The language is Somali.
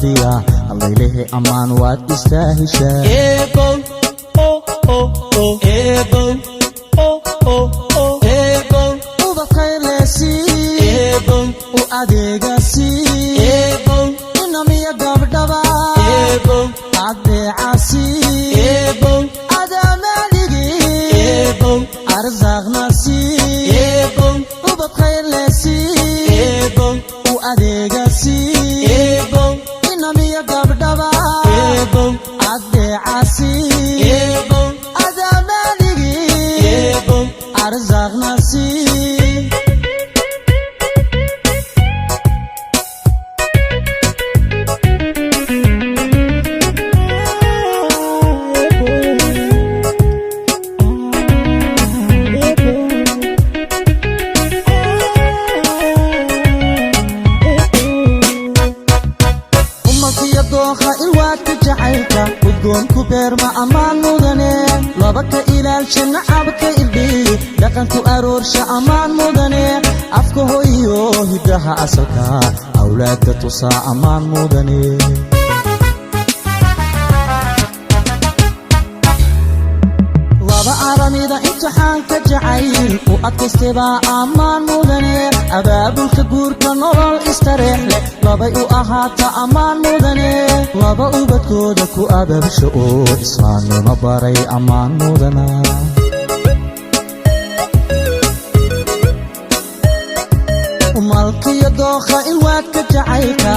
badiya, allaylehe ammaan waad istaahishaa. Eebow, oh, oh, oh, Eebow, oh, oh, oh, Eebow. Ubad khayr leh sii. Eebow. U adeega sii. Eebow. Inamiya gabdhaba. Eebow. Adeeca sii. Eebow. Adamaaligi. Eebow. Arsaaqna sii. Eebow. Ubad khayr leh sii. Eebow. U adeega sii. Eebow. Inamiya gabdhaba. Eebow. Adeeca sii. Eebow. Adamaaligi. Eebow. Arsaaqna sii. Umalkiyo dookha ilwaadka jacaylka udgoonku beerma ammaan mudane. Laba ka ilaalsha nacabka irdhiy, dhaqanku aroorsha ammaan mudane. Afka hoyo hiddaha asalka awlaadda tusaa ammaan mudane. Laba aramida imtixaanka jacayl u adkaystay baa ammaan mudane. Abaabulka guurka nolol istareex leh labay u ahaata ammaan mudane. Laba ubadkooda ku abaabsha oo islaamnimo baray ammaan mudana. Malkiyo dookha ilwaadka jacaylka.